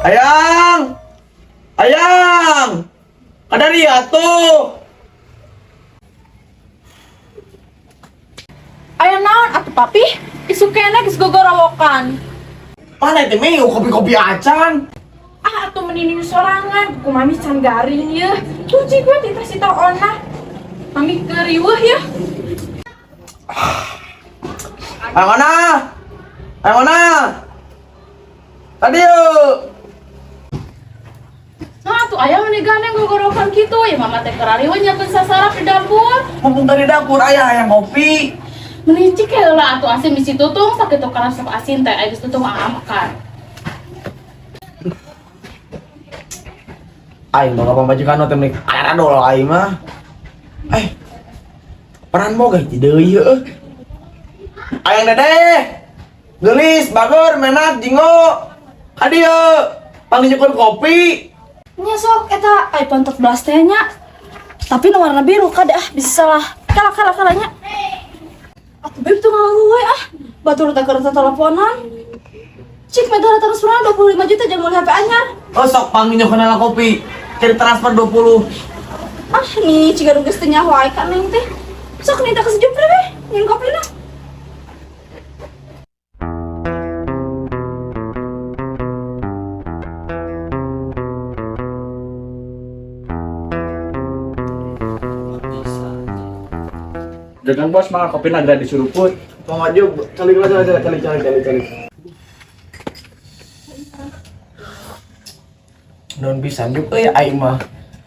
Ayang! Ayang! Kadari atuh! Aya naon atuh, Papi? Isuk keneh geus gogorowokan. Mana itu mi? Kopi-kopi acan. Ah, atuh meni sorangan, ku Mami can garing yeuh. Tuh cik gue titah si tau ona. Mami keriweuh ya. Ayang ona! Ayang ona! Tadi yuk! Nah, atuh aya meni gandeng gogorowokan kitu ya Mama teh kerariweuh nyiapkeun sasarap di dapur. Mumpung tadi dapur ayah hayang kopi. Meni cik heula atuh asin bisi tutung sakitu karasep asin teh aya geus tutung makan. Aing boga pamajikan teh meni karadol aing mah. Eh. Peran boga hiji deui heueuh. Ayang Dedeh. Geulis, bageur, menak, jinggo. Ka dieu. Pangnyieun kopi. Nya sok eta iPhone 14 teh nya. Tapi nu warna biru kade ah bisa salah. Kala kala kala nya. Atuh beb tuh nganggu we ah. Batur teh keur teleponan. Cik minta transferan 25 juta jangan meuli HP anyar. Oh sok pangnyieun lah kopi. Jadi transfer 20. Ah nih ciga geus teu nyaho aing ka neng teh. Sok minta ke si Jupri we, nyeun kopina. Jangan bos, mah kopi naga disuruput. Mau maju, calik calik calik calik calik calik calik. Non pisan juk euy aing mah.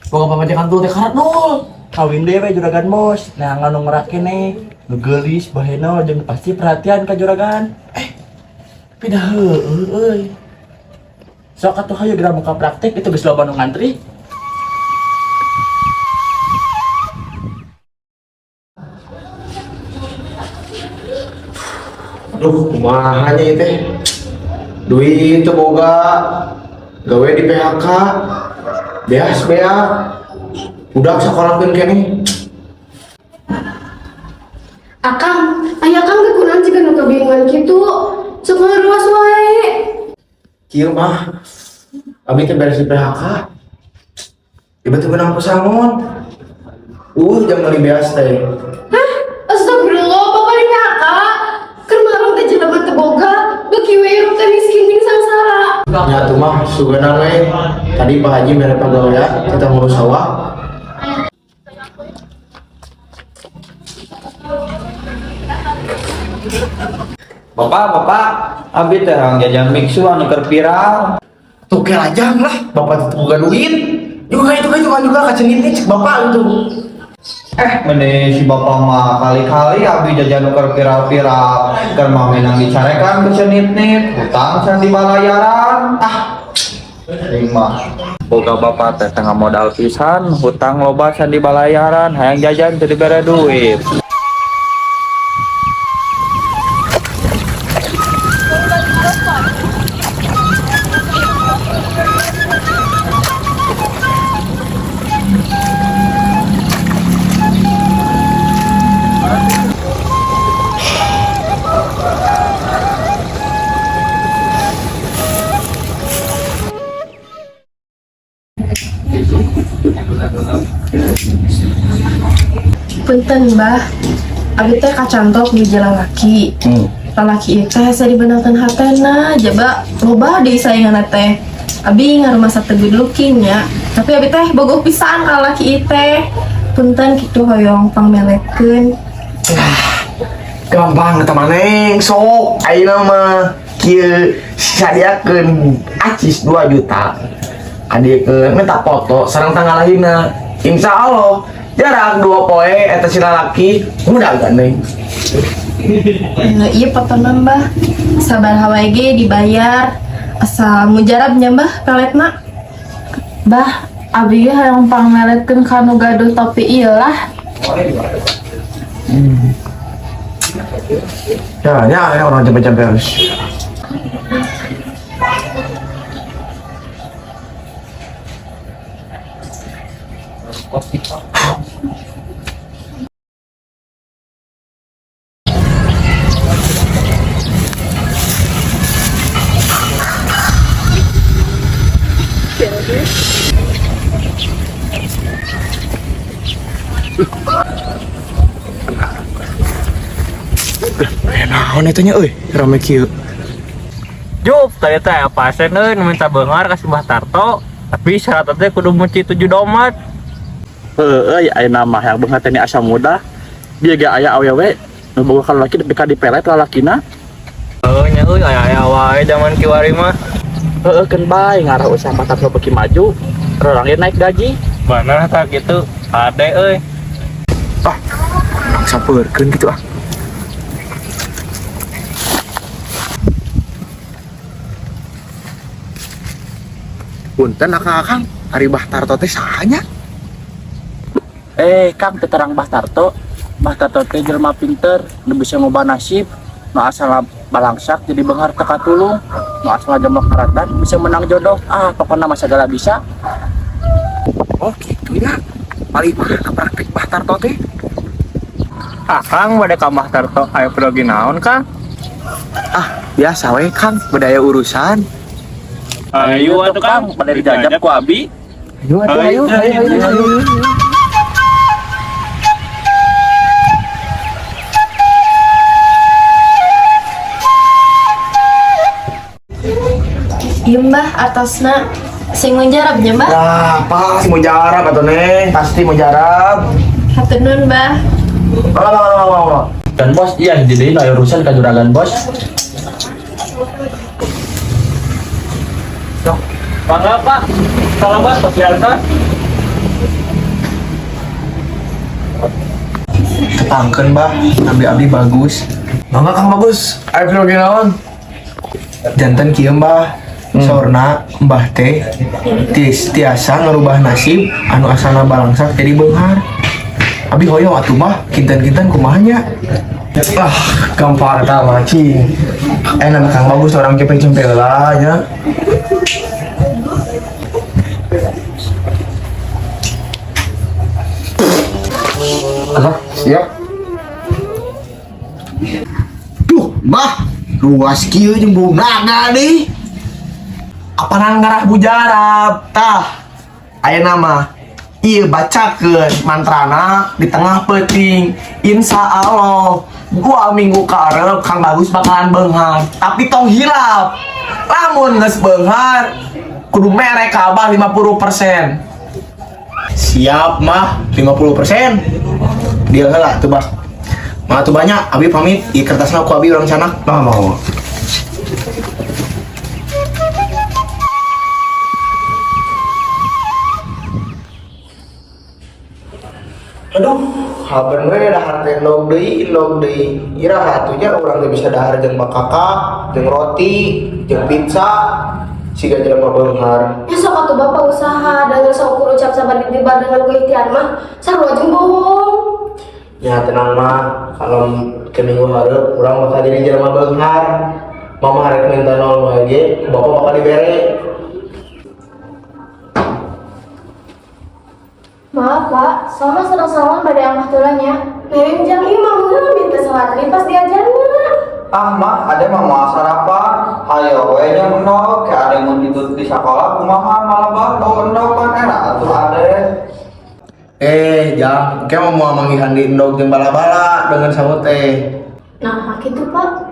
Boga pamajikan tuh teh karadul. Kawin deh we juragan bos. Nah nganu ngerak nih. Nu geulis, baheno jeung pasti perhatian ka juragan. Tapi dah heueuh euy. Sok atuh hayu geura muka praktik itu geus loba nu ngantri. Aduh, kumaha nya ieu teh? Duit teu boga, gawe di PHK, beas beak. Udah sakolahkeun keneh. Akang, aya Kang teh kunaon jiga nu kabingungan kitu. Sok ngaruas wae. Kieu mah abi teh beres di PHK. Ieu teh beunang pesangon. Jam meuli beas teh. Hah? Astagfirullah, Bapak di PHK. Keur marang teh jelema teu boga, beuki we hirup teh miskin jeung sangsara. Ya tuh mah sugana we. Tadi Pak Haji mere pagawean kita ngurus sawah. Bapak, bapak, abi teh hayang jajan mixu anu keur viral. Tuh kelajang lah, bapak tuh boga duit. Juga itu kan juga juga kacenit nih cek bapak gitu. Meni si bapak mah kali-kali abi jajan nu keur viral-viral. Keur mah menang dicarekan ku cenit-nit, hutang can dibalayaran. Ah, aing mah. Boga bapak teh tengah modal pisan, hutang loba can dibalayaran, hayang jajan teu dibere duit. Punten, Bah. Abi teh kacantok di jalan lalaki. Lalaki ieu teh hese dibenangkeun hatena, jaba loba deui sainganna teh. Abi ngarumasa teu good looking nya, tapi abi teh bogoh pisan ka lalaki ieu teh. Punten kitu hoyong pangmelekeun. Gampang eta maneng sok ayeuna mah kieu sadiakeun acis 2 juta. Adiekeun minta foto sareng tanggal lahirna. Insya Allah jarak 2 poe eta si lalaki mudah gandeng. Ieu potona Mbah. Sabaraha wae ge dibayar. Asal mujarab nya Mbah peletna. Bah, abi ge hayang pangmeletkeun ka nu gaduh topi ieu lah. Ya, ya, ya orang capek-capek harus. Naon eta nya euy, rame kieu. Jup, tadi teh aya pasien euy nu minta beunghar ka si Mbah Tarto, tapi syaratna teh kudu meuci 7 domat. Heeh, aya nama yang beunghar teh asa mudah. Dia ge aya awewe nu boga ka lalaki nepi ka dipelet lalakina. Heuh nya euy aya-aya wae zaman kiwari mah. Heeh, keun bae ngarah usaha Mbah Tarto beuki maju, urang ge naik gaji. Bener tah kitu, ade euy. Ah, sampeurkeun kitu ah. Punten akang-akang, ari Bah Tarto teh saha nya? Eh, Kang, teu terang Mbah Tarto. Mbah Tarto teh jelema pinter, nu bisa ngubah nasib, nu asalna balangsak jadi beunghar teu katulung, nu asalna jomblo karatan bisa menang jodoh. Ah, pokokna mah sagala bisa. Oh, gitu ya. Paling mana praktek Bah Tarto teh? Akang bade ka Mbah Tarto aya pergi naon, Kang? Ah, biasa we Kang, bedaya urusan. Ayo atuh Kang, bade dijajab ku abi. Ayo atuh, ayo, ayo, ayo, ayo. Iya mbah, atasna sing mujarab nya mbah. Nah, pasti mujarab atuh Neng, pasti mujarab. Hatur nuhun mbah. Mangga, mangga, mangga, mangga. Dan bos, iya jadi aya urusan ka juragan bos. Mangga Pak. Salam Pak, tos diantar. Tepangkeun Bah, abdi abdi bagus. Mangga Kang bagus, aya perlu naon? Janten kieu Mbah, sorna Mbah teh tiasa ngerubah nasib anu asalna balangsak jadi beunghar. Abi hoyong atuh Mbah, kinten-kinten kumaha nya? Ah, gampang eta mah cing. Enak Kang bagus orang cempe-cempe lah nya. Ah, siap. Duh, Mbah, ruas kieu jeung bau naga deui. Apanan ngarah mujarab tah. Aya nama ieu bacakeun mantrana di tengah peuting. Insya Allah 2 minggu karep Kang Bagus bakalan beunghar. Tapi tong hilap. Lamun geus beunghar kudu mere ka Abah 50%. Siap mah 50%. Dia heula tuh bah. Mah tuh banyak, abi pamit, ieu kertasna ku abi urang canak. Mah mau. Aduh, haben we dahar teh endog deui, endog deui. Iraha atuh nya urang teh bisa dahar jeung bakakak, jeung roti, jeung pizza, siga jelema beunghar. Ya sok atuh bapak usaha dan saukur ucap sabar ditibar dengan ku ikhtiar mah sarua jeung bohong. Ya tenang mah, kalau ke minggu hareup urang bakal jadi jelema beunghar. Mama harek minta nol wae ge, ku bapak bakal dibere. Maaf pak, sama sedang salam pada yang tulangnya. Neng jam imam heula minta salat pas diajarna. Ah mah, ade mah moal sarapan. Hayo we nya endog, ke ade mun hitut di sakola kumaha malah bau endog kan enak atuh ade. Eh, jang, ke mau moal manggihan di endog jeung bala-bala dengan sangu teh. Nah, gitu pak.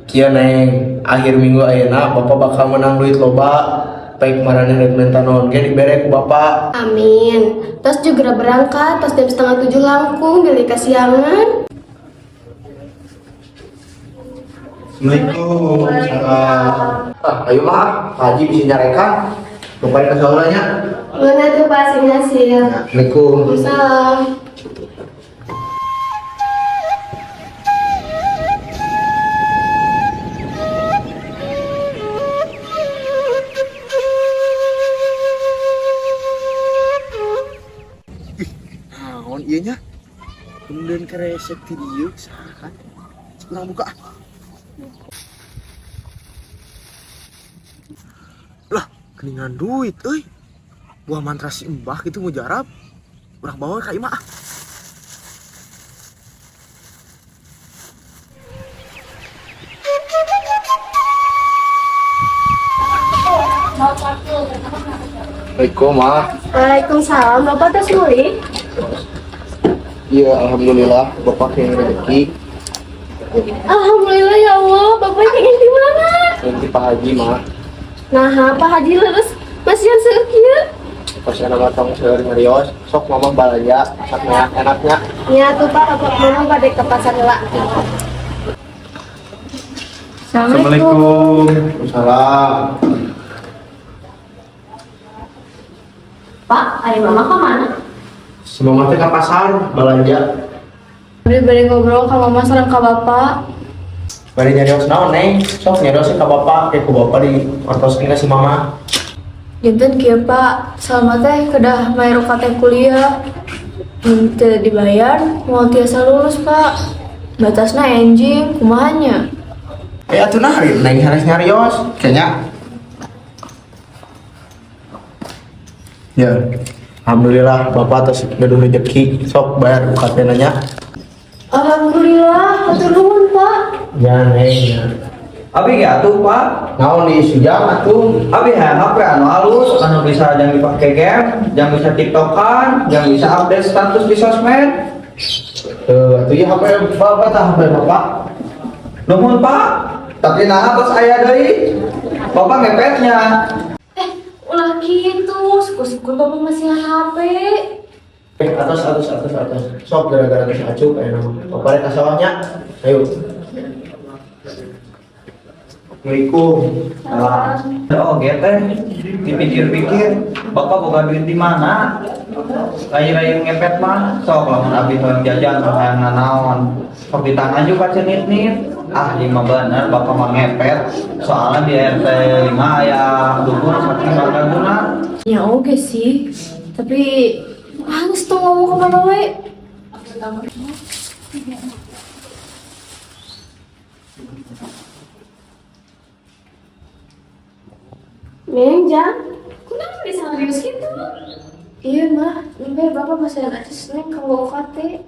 Kieu Neng, akhir minggu ayeuna bapak bakal menang duit loba. Baik maraneh rek minta naon ge dibere ku bapak. Amin. Terus juga berangkat, pas jam 6.30 langkung, beli kasiangan. Assalamualaikum. Ah, ayo mah, Pak Haji bisa nyarekan. Lupain ke sekolahnya. Mana tuh pak sing hasil. Assalamualaikum. Waalaikumsalam. Naon ieu nya? Kemudian keresek ti dieu saha? Urang buka. Ah. Lah, keningan duit euy. Buah mantra si Mbah gitu mujarab. Urang bawa ka imah ah. Assalamualaikum, mah. Waalaikumsalam, bapak tos mulih. Iya, alhamdulillah Bapak yang rezeki. Alhamdulillah ya Allah, Bapak ingin di mana? Nanti Pak Haji mah. Nah, Pak Haji leres masihan seueur kieu. Pas anak tong seueur nyarios, sok mama balanja, masak enaknya. Ya tuh Pak, Bapak mama bade ke pasar heula. Assalamualaikum. Salam. Pak, ayo mama ke mana? Semua teh ke pasar balanja. Abdi bade ngobrol ka mama sareng ka Bapak. Bari nyarios naon, Neng? Sok nyarios ka bapak, kayak ku bapak di ortoskeun ka si mama. Janten kieu Pak, salma teh kedah mayar UKT kuliah. Mun teu dibayar, moal tiasa lulus Pak. Batasna enjing, kumaha nya? Eh atuh nah, Neng harus nyarios, kayaknya. Ya, alhamdulillah bapak atas gaduh rezeki, sok bayar UKT nanya. Alhamdulillah, hatur nuhun Pak. Ya, Neng. Ya. Abi ge atuh, Pak. Naon di sujang atuh? Abi hayang HP anu halus, anu bisa jang dipake game, jang bisa tiktokan, jang bisa update status di sosmed. Tuh, atuh ya HP bapak tah HP bapak. Nuhun, Pak. Tapi nah tos aya deui. Bapak ngepetnya. Eh, ulah gitu, syukur-syukur Bapak masih HP. Eh, atas atas atas atas. Sok gara-gara geus acuk aya nama. Bapak rek ka sawahnya. Ayo. Assalamualaikum. Oh, gitu dipikir-pikir, Bapak boga duit di mana? Lain-lain ngepet mah, sok lamun abi hoyong jajan hayang nanaon. Sok ditangan juga cenit-nit. Ah, lima bener Bapak mah ngepet. Soalnya di RT 5 aya dukun saking guna. Ya oke sih, tapi harus tuh ngomong kemana we? Neng, Jang, kenapa bisa serius gitu? Iya mah, nembe bapak masih ada atas neng kalau UKT.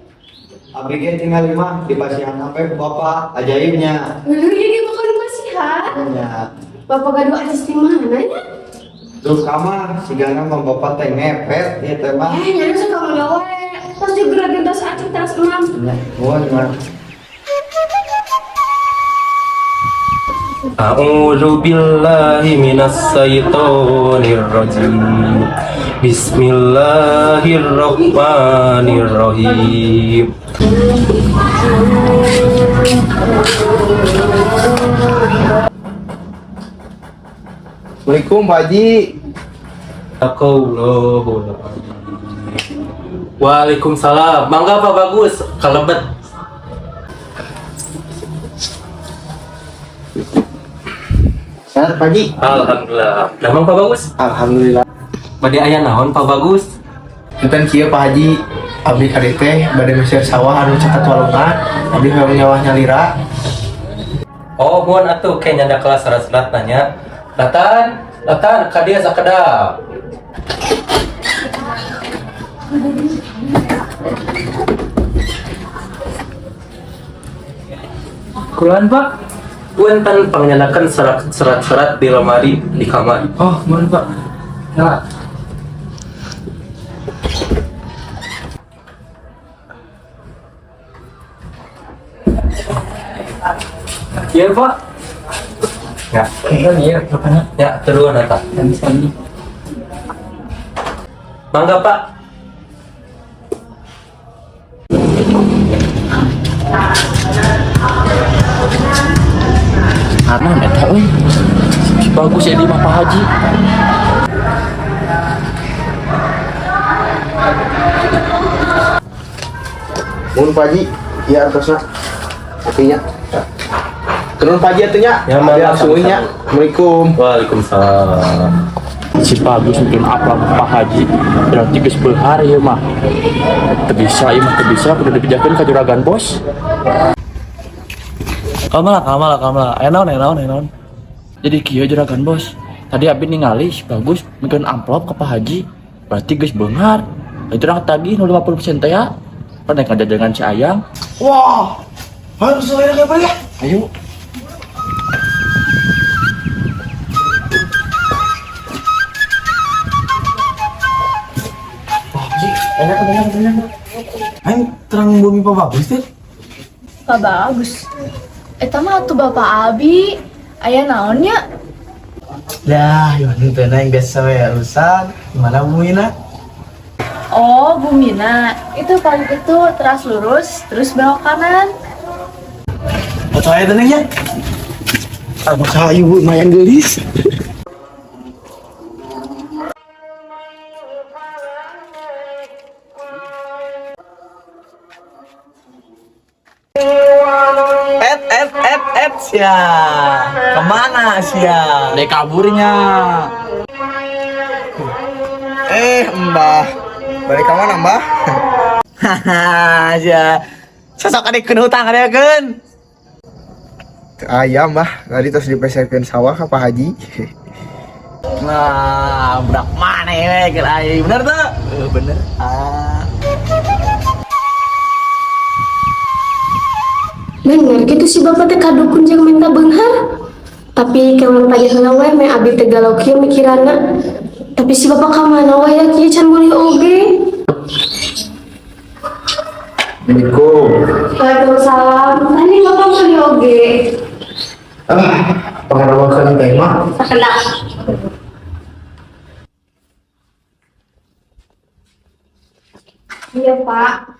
Abi ge tinggal lima di pasihan HP ku Bapak, ajaibnya. Lalu ini bapak udah masihan? Ya. Bapak gaduh atas di mana nya? Duh kamar, sigana mah Bapak teh ngepet ieu teh mah. Eh, nyari suka ngewe. Terus juga gentos acik terus emam. Ya, nuhun mah. A'udzu billahi minas syaithanir rajim. Bismillahirrahmanirrahim. Assalamualaikum Pak Haji. Taqallahu. Waalaikumsalam. Mangga Pak Bagus, kalebet. Sehat Pak Haji. Alhamdulillah. Damang Pak Bagus. Alhamdulillah. Bade aya naon Pak Bagus? Punten kieu Pak Haji, abdi ka dieu teh bade meser sawah anu caket walungan, abdi hoyong nyawah nyalira. Oh, muan atuh ke nyanda kelas surat-surat nanya. Natan, Natan, ka dieu sakedap. Kulan Pak. Punten pangnyandakeun surat-surat di lemari di kamar. Oh, mohon Pak. Ya. Iya Pak. Ya, Punten iya, bapaknya. ya, terus Natan. Sami-sami. Mangga Pak. Karena eta euy. Si Bagus ya di mah Pak Haji. Mun Pak Haji, ieu artosna. Artinya. Turun Pak Haji atuh nya. Ya, Abdi mangga, langsung sama-sama. nya. Assalamualaikum. Waalaikumsalam. Si Bagus mungkin apa Pak Haji berarti geus beunghar ieu mah. Teu bisa ieu mah teu bisa kudu dibejakeun ka juragan bos. Kalem lah, kalem lah, kalem lah. Aya naon, aya naon, aya naon. Jadi kieu juragan bos. Tadi abi ningali si Bagus mungkin amplop ke Pak Haji. Berarti geus beunghar. Itu urang tagih nu 50% teh ya. Pan rek ngajajangan si Ayang. Wah. Harus saya kayak ya? Ayo. Enak, enak, enak. Aing Terang bumi Pak Bagus tuh. Pak Bagus. Eta mah atuh Bapak Abi. Aya naon nya? Dah, gimana tuh, Neng, biasa we urusan. Gimana bumina? Oh, Bumina. Itu paling itu terus lurus, terus belok kanan. Oh, saya tuh, Neng, ya. Aku sayu lumayan gelis. Et, et, et, et, sia. Kemana sia? Dek kaburnya. Eh, Mbah. Balik ke mana, Mbah? Hahaha, sia. Sosok adik kena hutang ada kan? Aya, Mbah. Tadi terus dipeserkeun sawah ka Pak Haji. Nah, budak mana ini? Kira bener tuh? Bener. Ah. Bener gitu si bapak teh kadukun jeung minta beunghar. Tapi ke urang tanya heula we meh abi teh galau kieu mikiranna. Tapi si bapak ka mana we ya kieu can mulih oge. Assalamualaikum. Waalaikumsalam. Tani bapak mulih oge. Ah, pengalaman teh mah. Sakedap. Iya, Pak.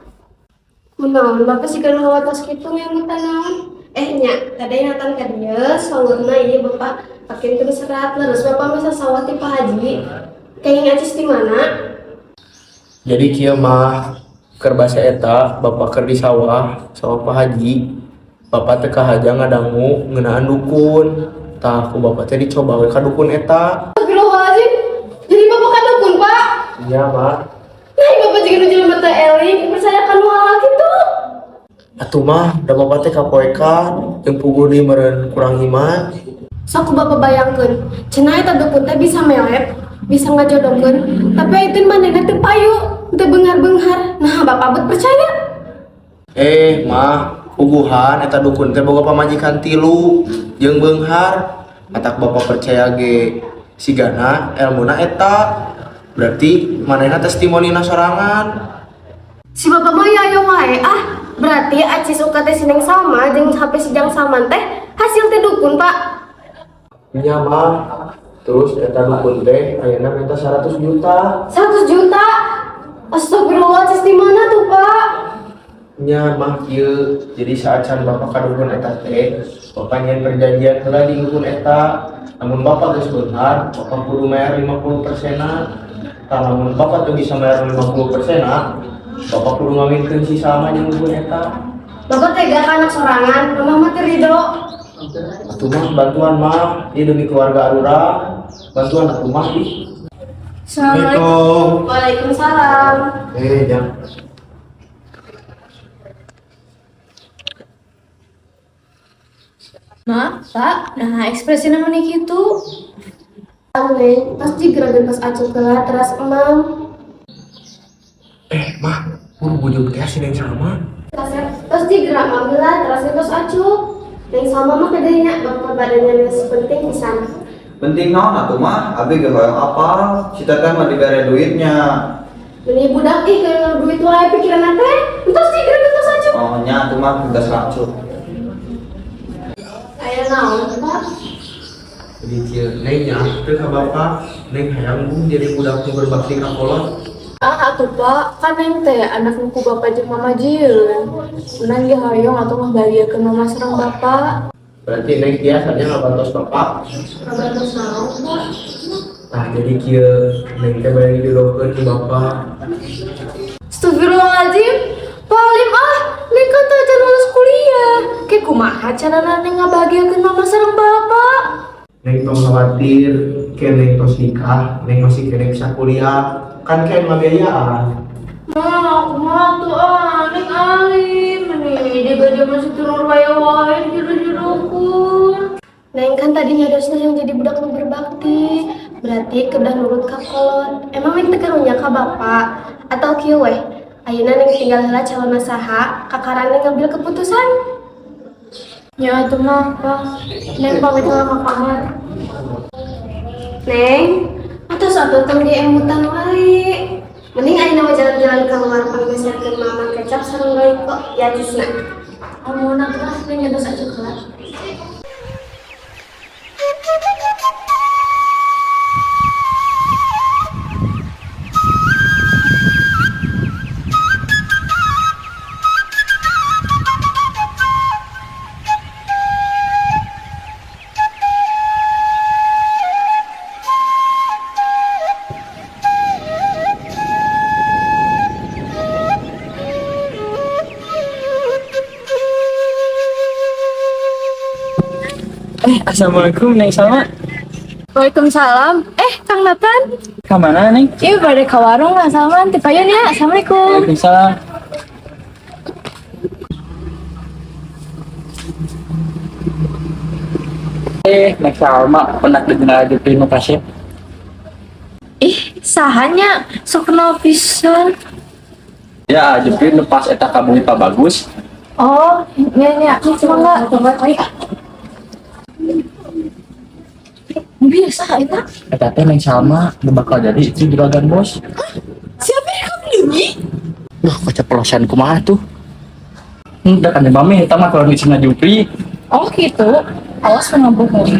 Kunaon bapak sih kana watas kitu ngemutan naon? Eh nya, tadi natan ka dieu saurna ieu bapak pakeun serat leres bapak mah sawah ti Pak Haji. Kenging acis di mana? Jadi kieu mah, keur basa eta bapak keur di sawah, sawah Pak Haji. Bapak teh kahaja ngadangu ngeunaan dukun. Tah ku bapak teh dicoba we ka dukun eta. Astagfirullahaladzim. Jadi bapak ka dukun, Pak? Iya, Pak. Nah, bapak juga nu jelema teh eling percaya kan hal gitu. Atuh mah, da bapak teh kapoekan jeung puguh deui meureun kurang iman. Sok ku bapak bayangkeun, cenah eta dukun teh bisa melet, bisa ngajodohkeun, tapi itu manehna teu payu, teu beunghar-beunghar. Nah, bapak bet percaya? Eh, mah, puguhan eta dukun teh boga pamajikan tilu jeung beunghar. Matak bapak percaya ge sigana elmuna eta. Berarti manehna testimonina sorangan. Si bapak mah ya aya wae ah. Berarti acis UKT si Neng Salma jeung HP si Jang Salman teh hasil teh dukun, Pak. Nya mah, terus eta dukun teh ayeuna minta 100 juta. 100 juta. Astagfirullah, acis di mana tuh, Pak? Nya mah kieu, jadi saacan bapak ka dukun eta teh, bapak nyieun perjanjian heula di dukun eta. Lamun bapak geus beunghar, bapak kudu bayar 50 persena. Tah lamun bapak teu bisa bayar 50 persena, bapak kudu ngawinkeun si Salma jeung dukun eta. Bapak tega ka anak sorangan, mama mah teu ridho. Atuh mah bantuan mah, ieu demi keluarga arurang. Bantuan atuh mah ih. Assalamualaikum. Waalaikumsalam. Eh, jang. Nah, Pak, nah ekspresinya meni kitu. Neng, tos jigerageun pas acuk heula teras emang. Eh, mah, buru bujuk teh si Neng Salma. Tos jigera emang heula teras tos acuk. Neng Salma mah kadenya bapak badannya geus penting pisan. Penting naon atuh mah, abi ge hoyong apal, si teteh mah dibere duitnya. Meni budak ih keur duit wae pikiranna teh. Entos jigera tos acuk. Oh nya atuh mah geus acuk. Aya naon, Pak? Jadi kieu Neng nya teu ka bapak, Neng hayang bung jadi budak nu berbakti ka kolot. Ah, atuh Pak, kan neng teh anak nu ku bapak jeung mama jieun. Neng ge hoyong atuh ngabahagiakeun mama sareng bapak. Berarti Neng biasanya ngabantos bapak. Ngabantos naon, Pak? Nah, jadi kieu Neng teh bade dijodohkeun ku bapak. Astagfirullahaladzim. Pak Alim ah, neng kan teh acan lulus kuliah. Ke kumaha carana neng ngabahagiakeun mama sareng bapak? Neng tong khawatir, ke Neng tos nikah, Neng masih kena bisa kuliah. Kan kayak ngabiayaan. Ma, kumaha tuh ah, neng alim nih, jaga dia masih turun wae wae jodoh-jodohku. Neng kan tadi nyariosna yang jadi budak nu berbakti. Berarti kedah nurut ka kolot. Emang neng teu karunya ka bapak atau kieu weh? Ayeuna neng tinggal heula calonna saha, kakaran neng ngambil keputusan. Ya atuh mah, Pak. Neng pamit heula ka kamar. Neng, atos atuh tong diemutan wae. Mending ayeuna mah jalan-jalan keluar pangmeserkeun mama kecap sareng Royco ya jusna. Amun atuh ah neng nyedos aja kelar. Assalamualaikum Neng Salma. Waalaikumsalam. Kang Nathan. Ka mana Neng? Iya, bade ka warung lah Salman. Tipayun ya. Assalamualaikum. Waalaikumsalam. Neng Salma pernah dengar Jupri nu kasep? Ih, sahanya sok kenal pisan. Ya, Jupri nu pas eta ka bumi Pak Bagus. Oh, nya nya, cuma enggak. Biasa eta. Eta teh Neng Salma nu bakal jadi istri juragan bos. Siapa yang kamu deui? Duh, keceplosan kumaha tuh? Da kan mami eta mah kalau dicina Jupri. Oh gitu. Awas pengabohong.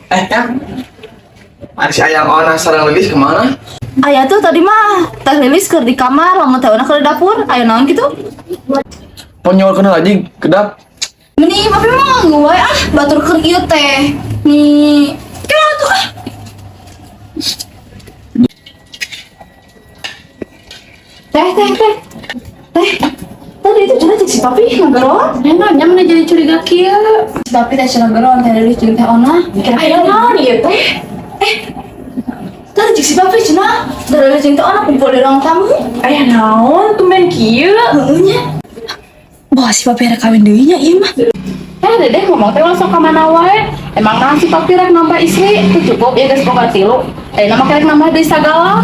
Kang. Ari si ayang Ona sareng Lilis kemana? Aya tuh tadi mah Teh Lilis keur di kamar, lamun Teh Ona keur di dapur. Aya naon gitu? Ponyol kenal aja kedap. Meni papi mah nganggu wae ah, batur keur ieu teh. Nih, kira tuh ah. Teh, teh, teh. Teh. Tadi itu cenah cek si papi ngageroan. Nanya mana jadi curiga kieu. Si papi teh cenah geroan Teh Lilis jeung Teh Ona. Aya naon ieu teh? Tadi cek si papi cenah Teh Lilis jeung Teh Ona kumpul di ruang tamu. Aya naon tumben kieu? Heueuh nya. Wah, si papi rek kawin deui nya ieu mah. Dedeh ngomong teh langsung ka mana wae. Emang naon si papi rek nambah istri? Teu cukup ya geus boga tilu. Ayeuna mah rek nambah deui sagala.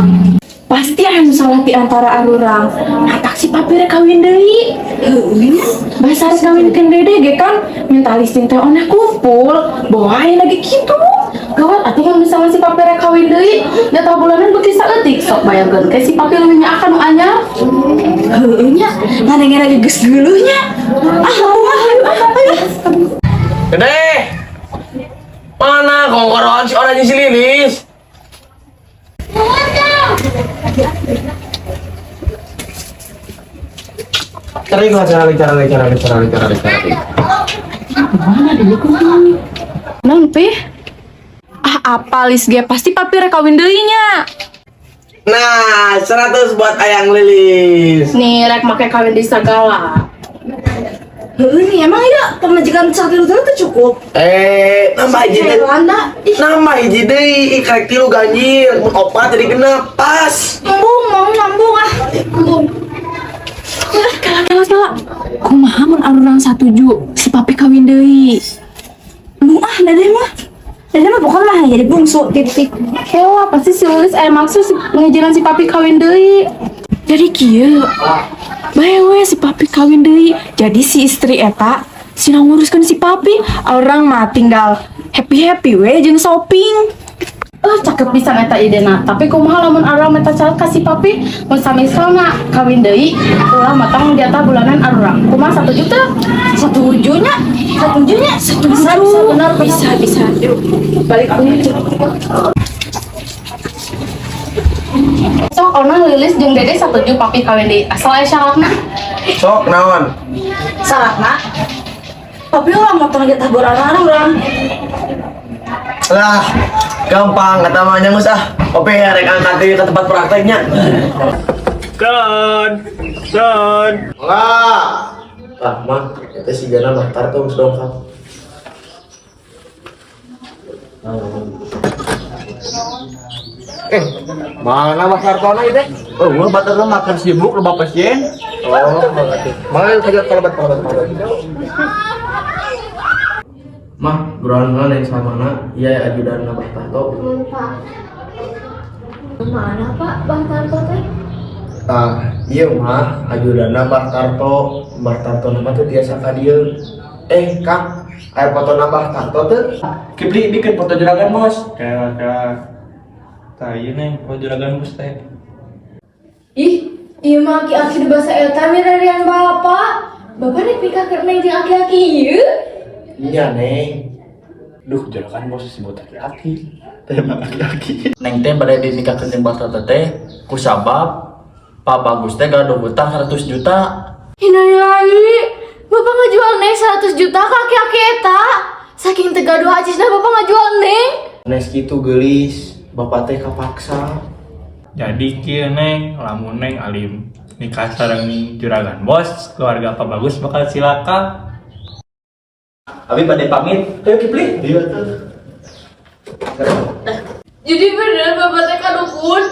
Pasti aya nu salah di antara arurang. Matak si papi rek kawin deui. Heueuh nya. Bahasa rek kawinkeun Dede ge kan minta listing teh onah kumpul. Bawa aya lagi kitu. Gawat atuh mun misalnya si papi rek kawin deui, jatah bulanan beuki saeutik sok bayangkeun ke si papi leuwih nyaah nu anyar. Heueuh nya. Ngadengin lagi geus geuleuh nya. Ah, ah, ah, ah. Dede. Mana kongkoroan si Ona jeung si Lilis? Cari lah, cari, cari, cari, cari, cari, cari. Naon pi? Ah apa lis ge pasti papi rek kawin deui nya. Nah, 100 buat ayang Lilis. Nih rek make kawin di sagala. Heueuh nih, emang iya pemajikan satu itu tuh cukup. Nambah hiji deui. Landa, ih, Nambah hiji deui, ih karek tilu ganjil, mun opat jadi genep, pas. embung, mau nambung ah. Embung. Kala kala kala. Kumaha mun arurang satuju si papi kawin deui. Embung ah, Dedeh mah. Dedeh mah pokoknya mah jadi bungsu titik. Hewa pasti si Lilis aya maksud si ngejalan si papi kawin deui. Jadi kieu. Bae we si papi kawin deui. Jadi si istri eta sina nguruskeun si papi, orang mah tinggal happy-happy we jeung shopping. Cakep pisan eta idena. Tapi kumaha lamun arurang minta calon ka si papi mun sami-sama kawin deui, ulah matang jatah bulanan arurang. Kumaha 1 juta? Satujunya, satujunya, bisa, bisa, benar, Bisa, bisa. Yuk, balik aku. Sok ona Lilis jeung Dede satuju papi kawin deui. Asal aya syaratna. Sok naon? Syaratna. Tapi orang motong jatah bulanan orang. Lah, gampang kata mahnya geus ah. Oke, rek angkat deui ke tempat prakteknya. Kan, kan. Enggak. Lah, mah, eta si Gana mah tar tuh geus dongkap. Mana Mas Hartono itu? Oh, gua batur lu makan sibuk loba pasien. Oh, mengerti. Mana saja kalabat kalabat kalabat. Mah, buruan heula yang sama iya ajudan Abah Tarto. Nuhun Pak. Mana Pak Bah Tarto teh? Tah, ieu mah ajudanna Mbah Tarto. Mbah Tarto nama teu tiasa ka dieu. Eh, Kang, aya foto Mbah Tarto teu? Kipli bikin foto juragan bos. Kayak kayak. Tah ieu, Neng, foto juragan bos teh. Ih, ieu mah aki-aki di bahasa eta mirarian bapak. Bapak rek nikah ke neng jeung aki-aki ieu? Iya, Neng. Duh, juragan bos disebut aki-aki. Teh emang aki-aki. Neng teh bade dinikahkeun jeung Mbah Tarto teh ku sabab Pak Bagus teh gaduh hutang 100 juta. Innalillahi. Bapak ngajual neng 100 juta ke aki-aki eta. Saking teu gaduh acisna bapak ngajual neng. Nes kitu geulis, bapak teh kapaksa. Jadi kieu, Neng, lamun Neng alim nikah sareng juragan bos, keluarga Pak Bagus bakal cilaka. Abi bade pamit. Ayo, Kipli. Iya tuh. Jadi bener bapak teh kadukun.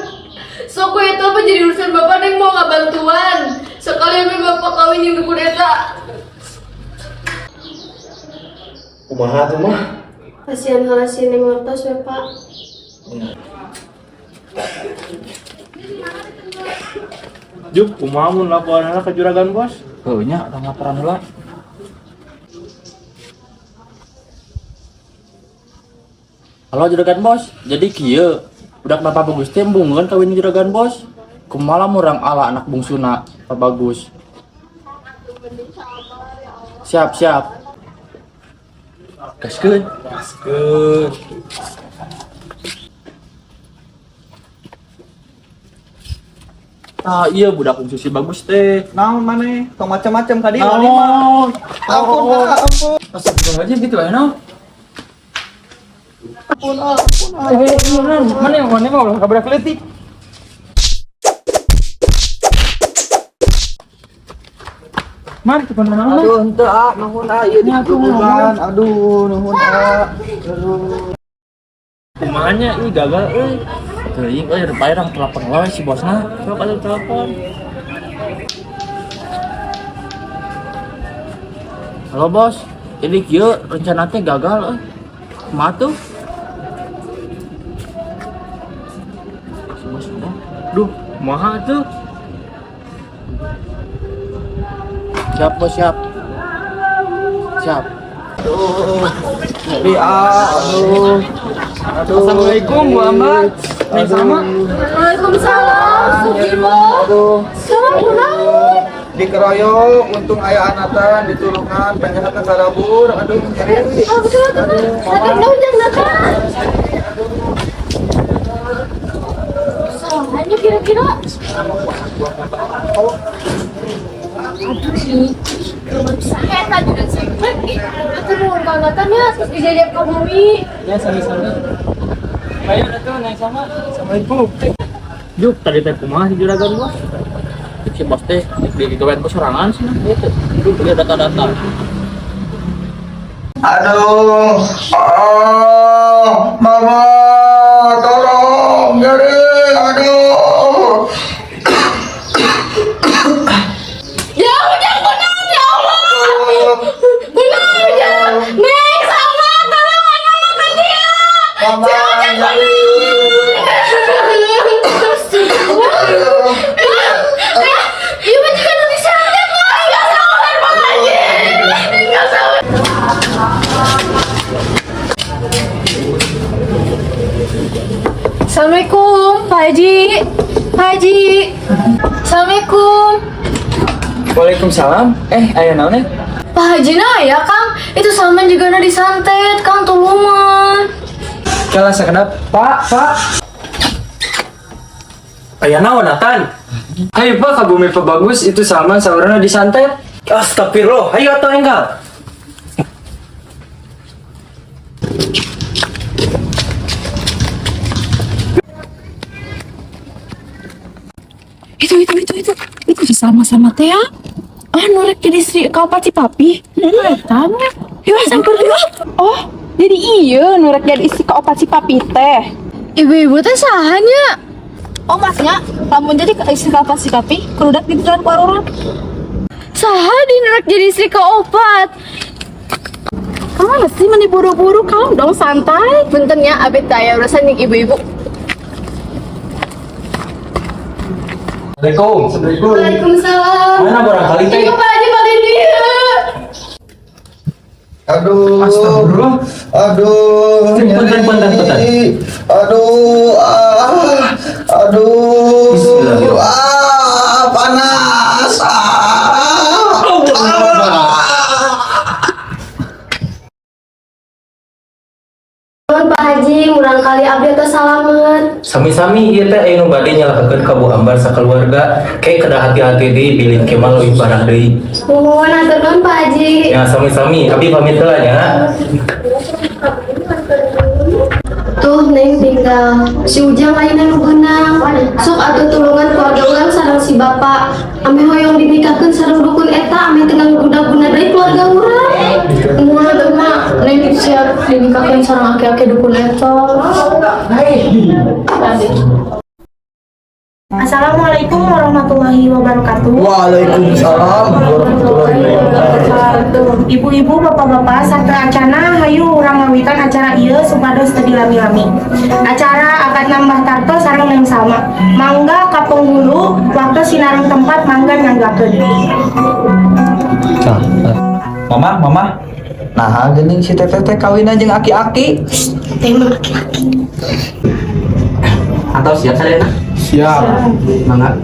Sok we eta mah jadi urusan bapak, neng mau ngabantuan. Sekalian we bapak kawin jeung dukun eta. Kumaha tuh mah? Kasihan heula si Neng ngertos we, Pak. Jup, kumaha mun laporan heula ke juragan bos? Heuh nya, urang laporan heula. Halo, juragan bos, jadi kieu budak Bapak Bagus teh embungeun kawin juragan bos. Kumaha lamun urang ala anak bungsuna Pak Bagus? Siap, siap. Gaskeun. Gaskeun. Ah, iya budak bungsu si Bagus teh. Naon maneh? Tong macam-macam ka dieu wani mah. Naon? Ampun, ah, ampun. Astagfirullahaladzim gitu ya, naon? Ampun, ampun, ampun. Mana yang mana mau kabar leutik? Mari ke mana? Aduh, henteu ah, nuhun ah, ieu digebugan. Aduh, nuhun ah. Aduh. Kumaha nya, ih gagal euy. Teuing euy, rupanya urang telepon wae si bosna. Sok atuh telepon. Halo bos, jadi kieu rencana teh gagal euy. Kumaha tuh? Si bos udah. Duh, kumaha tuh? Siap bos, siap. Siap. Aduh. Nyeri ah, aduh. Aduh. Assalamualaikum, Bu Ambar. Neng sama. Waalaikumsalam, Sugimo. Aduh. Salam kunaon? Dikeroyok, untung aya anatan ditulungan, penjahatna karabur. Aduh, nyeri. Ah, betul betul. Nathan naon jang Nathan? Salahnya kira-kira. Aduh sih, belum bisa eta juga sih. Ih, atur nuhun ka Nathan ya, terus dijajab ka bumi. Ya sami-sami. Ayo atuh Neng sama. Assalamualaikum. Jup, tadi teh kumaha si juragan bos? Si bos teh di gawean ku sorangan cenah gitu. Duh, dia data-data. Aduh, ah, mama, tolong, nyeri, aduh. Ya ujang kunaon ya Allah. Kunaon ujang. Neng sama tolong anak ka dia. Mama, nyeri. Iya mah juga nu disantet mah. Enggak sabar Pak Haji. Enggak sabar. Assalamualaikum, Pak Haji. Pak Haji. Assalamualaikum. Waalaikumsalam. Eh, aya naon eh? Pak Haji nah ya, Kang. Itu Salman juga nu disantet, Kang tulungan. Kala sakedap. Pak, Pak. Aya naon, Nathan? Hayu Pak, ka bumi Pak Bagus itu Salman saurna disantet. Astagfirullah, ayo atuh enggal. Itu itu itu itu. Itu si sama-sama teh ya. Ah, nu rek jadi istri kaopat si papi. Eta mah. Yuk, samper yuk. Oh, jadi iya nu rek jadi istri kaopat si papi teh. Ibu-ibu teh saha nya? Oh masnya, lamun jadi istri kaopat si papi, kudu dituturan ku arurun. Saha di nu rek jadi istri kaopat? Kamu sih meni buru-buru, kamu dong santai. Punten ya, abet teh aya urusan jeung ibu-ibu. Assalamualaikum. Waalaikumsalam. Mana barangkali teh? Ibu, Pak Haji balik dia. Aduh. Astagfirullah. Aduh. Punten, punten, punten. Aduh. Ah. Aduh. Ah, panas. Ah. Ah. Nuhun, Pak Haji, murangkalih abdi tos salamet. Sami-sami, ieu teh aya nu bade nyalahkeun ka Bu Ambar sakeluarga. Ke kedah hati-hati deui, bilih ke mah leuwih parah deui. Nuhun, hatur nuhun, Pak Haji. Ya, sami-sami, abdi pamit heula nya. Tuh, Neng, tinggal si Ujang lain anu beunang. Sok atuh tulungan keluarga urang sareng si bapak. Ameh hoyong dinikahkeun sareng dukun eta, ameh teu guna-guna deui keluarga urang. Nuhun atuh, Mak, Neng siap dinikahkeun sareng aki-aki dukun eta. Assalamualaikum warahmatullahi wabarakatuh. Waalaikumsalam warahmatullahi wabarakatuh. Ibu-ibu, bapak-bapak, sateuacana, hayu urang ngawitan acara ieu supados teu dilami-lami. Acara akad nambah Tarto sareng Neng Salma. Mangga ka penghulu, waktu sinareng tempat, mangga nyanggakeun. Mama, mama. Nah, geuning si teteh teh kawin jeung aki-aki. Teh mah aki-aki. Atau siap sadayana? Siap. Mangga,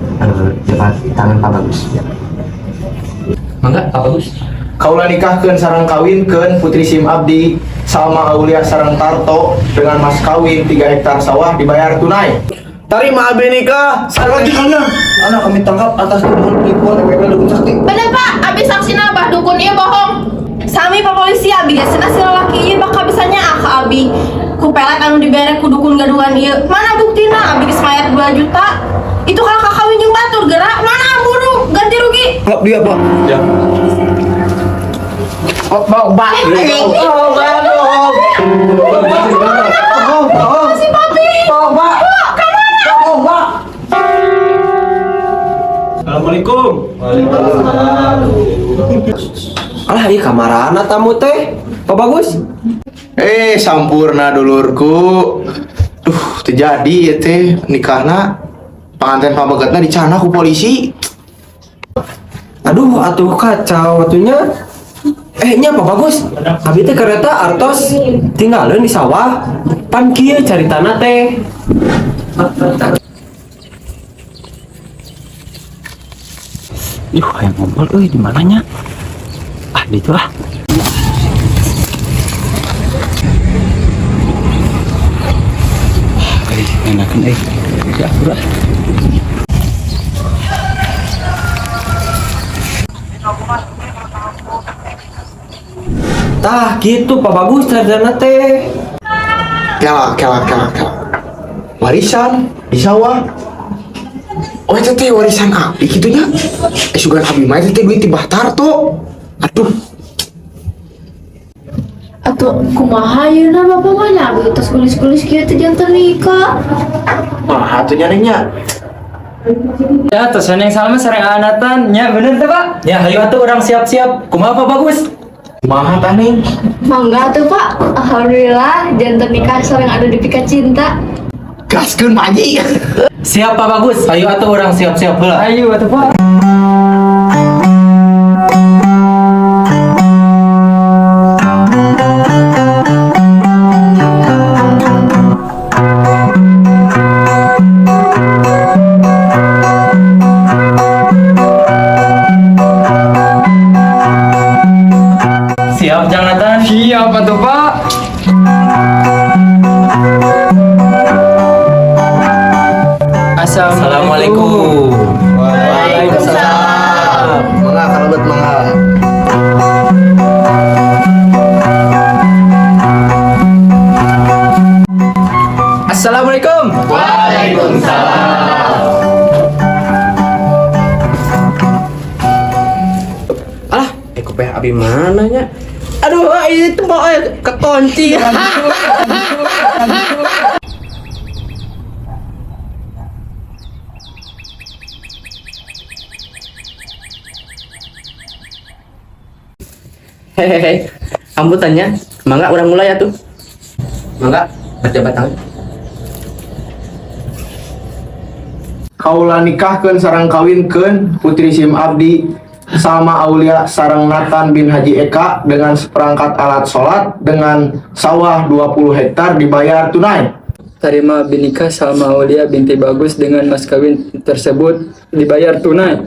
jabat tangan Pak Bagus. Ya. Mangga, Pak Bagus. Kaula nikahkeun sareng kawinkeun putri sim abdi Salma Aulia sareng Tarto dengan mas kawin 3 hektar sawah dibayar tunai. Tarima abdi nikah sareng. Anak kami tangkap atas tuduhan penipuan MBL dukun sakti. Bener, Pak, abi saksina, bah dukun ieu bohong. Sami, Pak Polisi, abi geus cenah si lalaki ieu bakal bisa nyaah ka abi. Ku pelet anu dibere ku dukun gadungan ieu. Mana buktina, abi geus mayar 2 juta. Itu kalau kakawin jeung batur gerak, mana buru ganti rugi. Pak dia, Pak. Ya. Oh, bau, bau. Oh, bau. Oh, oh. Si papi. Oh, bau. Oh, bau. Assalamualaikum. Alah, iya kamarana tamu teh? Pak Bagus? Eh, sampurna dulurku. Duh, terjadi ya teh nikahna, panganten pamegetna dicandak ku polisi. Aduh, atuh kacau atuh nya. Eh, nya Pak Bagus. Abi teh kereta artos tinggalin di sawah. Pan kieu caritana teh. Yuh, hayang ngobrol euy, di mananya? Ah, di itu lah. Eh, enakan eh. Ya, udah. Tah, gitu Pak Bagus caritana teh. Kela, kela, kela, kela. Warisan di sawah. Oh, itu teh warisan abi gitunya. Eh, sugan abi mah itu teh duit ti Bah Tarto. Aduh, Atau kumaha ayeuna bapak mah nya, abi tos geulis-geulis kieu teh janten nikah. Mah atuh nya, Neng, nya. Ya, terus Neng Salma sareng Anatan nya, bener teh, Pak? Ya, hayu atuh urang siap-siap. Kumaha, Pak Bagus? Kumaha tah, Neng? Mangga tuh, Pak. Alhamdulillah janten nikah sareng anu dipika cinta. Gaskeun, Pak Haji. Siap, Pak Bagus. Hayu atuh urang siap-siap heula. Ayo atuh, Pak. Siap, Jang Nathan. Siap atuh, Pak. Assalamualaikum. Waalaikumsalam. Mangga kalebet, mangga. Assalamualaikum. Waalaikumsalam. Alah, eh, kopeh abi mana nya? Aduh, ah, itu mau kekunci. Hehehe. Ambutannya, mangga urang mulai atuh. Mangga berjabat tangan. Kaula nikahkeun sareng kawinkeun putri sim abdi Salma Aulia sareng Nathan bin Haji Eka dengan seperangkat alat sholat dengan sawah 20 hektar dibayar tunai. Tarima binikah Salma Aulia binti Bagus dengan mas kawin tersebut dibayar tunai.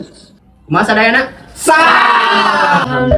Masa dayana? Sah.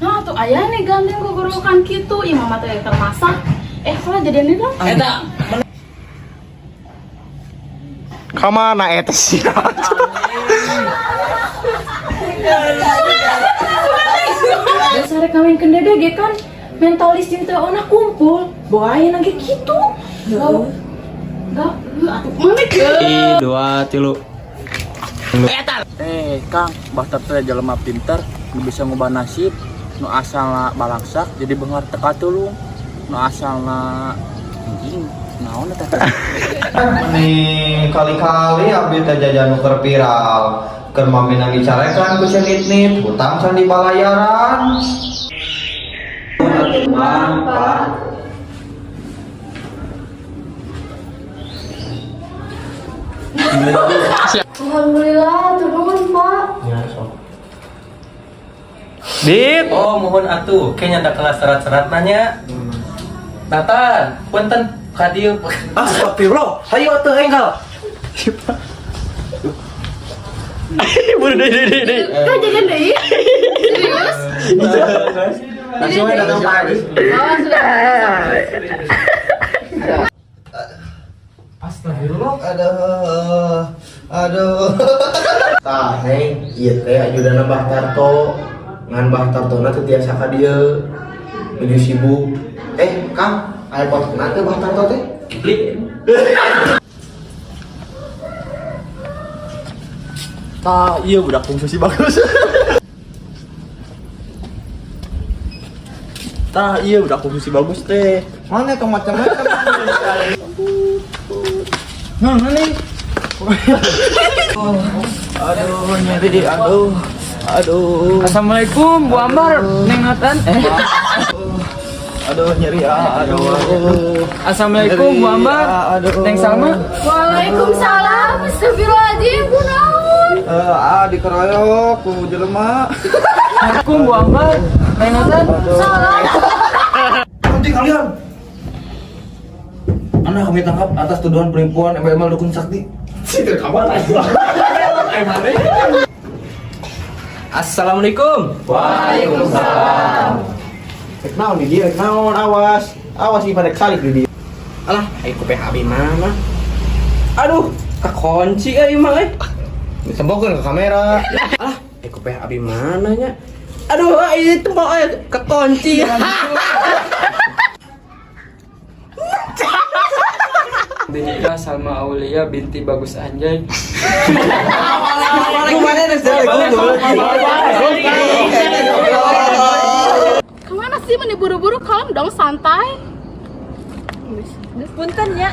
Nah, tuh ayah nih gandeng gogorokan gitu. Ih, mama teh termasak. Eh, salah jadian ini dong. Eta. Kamana eta sih? Dasar kawin dede ge kan mentalis cinta ona kumpul. Bawa aya ge kitu. Gak. Gak, atuh mana ke? Dua, tilu. Eh, Kang, Bah Tarto jelema pinter, nu bisa ngubah nasib, nu asalna balangsak jadi beunghar teu katulung, nu asalna anjing, naon eta teh? Mending kali-kali abdi teh jajan nu keur viral. Keur mami dicarekan ku cenit-nit, hutang can dibalayaran. Pak. Alhamdulillah, turun Pak. Ya, sok. Dit. Oh, mohon atuh, kayaknya ada kelas serat-serat nanya. Nathan, punten ka dieu. Astagfirullah. Hayu atuh enggal. Buru deui deui deui. Kok jajan deui? Serius? Langsung aja datang Pak Haji. Oh, sudah. Astagfirullah. Aduh. Aduh. Tah, Neng, ieu teh ajudana Bah Tarto. Ngan Bah Tartona teu tiasa ka dieu. Nuju sibuk. Eh, Kang, aya kontakna teh Bah Tarto teh? Beli. Tah, iya budak fungsi si bagus. Tah, iya budak fungsi bagus teh. Mana tuh macam-macam. Nah, mana nih? Aduh, nyeri, aduh. Aduh. Assalamualaikum Bu Ambar, Neng Nathan. Eh. Aduh, nyeri, ah, aduh. Assalamualaikum Bu Ambar, Ah, aduh. Neng Salma. Waalaikumsalam. Astagfirullahaladzim, kunaon? Eh, ah dikeroyok ku jelema. Assalamualaikum Bu Ambar, Neng Nathan. Salam. Nanti kalian. Anda kami tangkap atas tuduhan penipuan MLM dukun sakti. Sih, kabar aja. Assalamualaikum. Waalaikumsalam. Rek naon di dia, rek naon, awas. Awas ih pada salib di dia. Alah, ayo ku PHB mana? Aduh, kekunci euy mah euy. Ditempokeun ke kamera. Alah, ayo ku PHB mana nya? Aduh, ini tempo kekunci. Binikah Salma Aulia binti Bagus Anjay. Gimana nih? Kumaha sih meni buru-buru, kalem dong, santai. Punten ya.